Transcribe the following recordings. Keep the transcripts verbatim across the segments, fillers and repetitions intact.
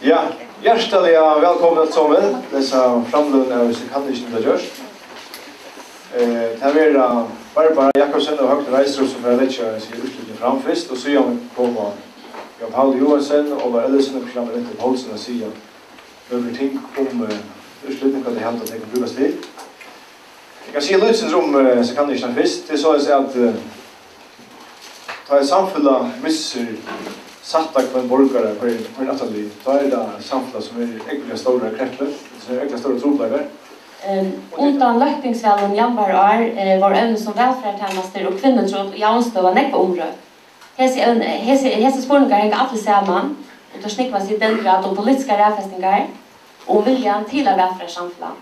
Ja, hjartaliga vælkomin øll somul. Lesa framløguna av Hesi kann ikki, tað gjørt. Eh, tað verða Barbara Jakobsen og Høgni Reistrup, sum fara at leggja hesi úrslitini fram fyrst, og síðan koma Jón Paul Joensen, Ólavur Ellison og Christian Benedikte Poulsen at siga nøkur ting um, eh, úrslitini, hvat tey halda, tey kunnu brúkast til. Eg kann siga lítið sindur um, eh, Hesi kann ikki fyrst. Tað er soleiðis, at, eh, tá eitt samfelag missir sætta hvønn borgara, hvør, hvør ættarlið, tá er tað eitt samfelag, sum er í ógvuliga stórari kreppu, sum er í ógvuliga stórum trupulleika. Ehm, undan løgtingsvalinum í januar ár, eh, vóru evni sum vælferðartænastur og kvinnutrygd og javnstøða nógv umrødd. Hesi evni, hesi, hesi spurningar hanga allir saman, og teir snúgva seg í den grad um politiskar raðfestingar og um viljan til at vælferðarsamfelag.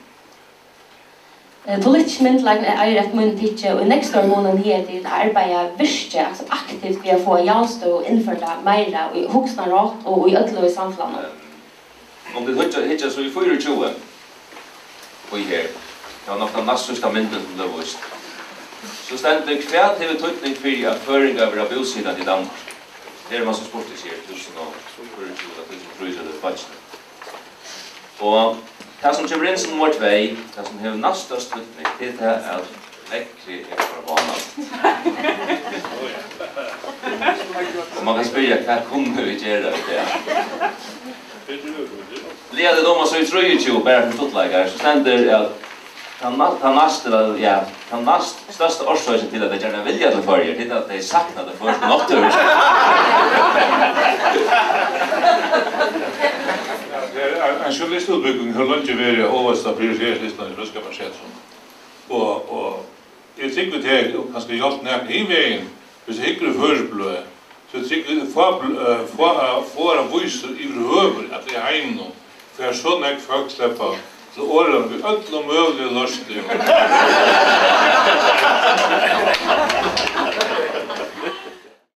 Eh, politisk myndugleikin eigur eftir mínum tykki í nógv størri mun enn higartil at arbeiða virkiliga aktivt við at fáa javnstøðu innførda meira í hugsanarhátt og í øllum í samfelagnum. Um tit hyggja, hyggja so í fýraogtjúgu, í her, tað var nokk tann næstsíðsta myndin, sum bleiv víst, so stendur: "Hvat hevur týdning fyri, at føroyingar verða búsitandi í Danmark?" Her er mann, sum spurdi seg, túsund og fýraogtjúgu ella túsund og trýogtretivu, veit ikki. Og tað, sum kemur inn sum nummar tvey, tað, sum hevur næststørst týdning, tað er tað, at veðrið er forbannað. Og mann kann spyrja, hvat kunnu vit gera við tað? Lat okkum so í trýogtjúgu, bara fyri stuttleika, so stendur, at tann næ-, tann næst-, ella, ja, tann næst størsta orsøkin til, at tey gjarna vilja til Føroyar, tað er, at tey sakna ta føroysku náttúru. Ja, tað er ein, ein journalistútbúgving hevur leingi verið á ovarsta prioriteringslistan í Fróðskaparsetrinum. Og, og eg trúgvi, tað hevur kanska hjálpt nakað hin vegin, viss tú hyggur í føroysk bløð, so eg trúgvi, fá bl-, eh, fá, eh, fáar avísir yvirhøvur, at í heiminum, hvar so nógv fólk sleppa til orð við øllum møguligum loysnum.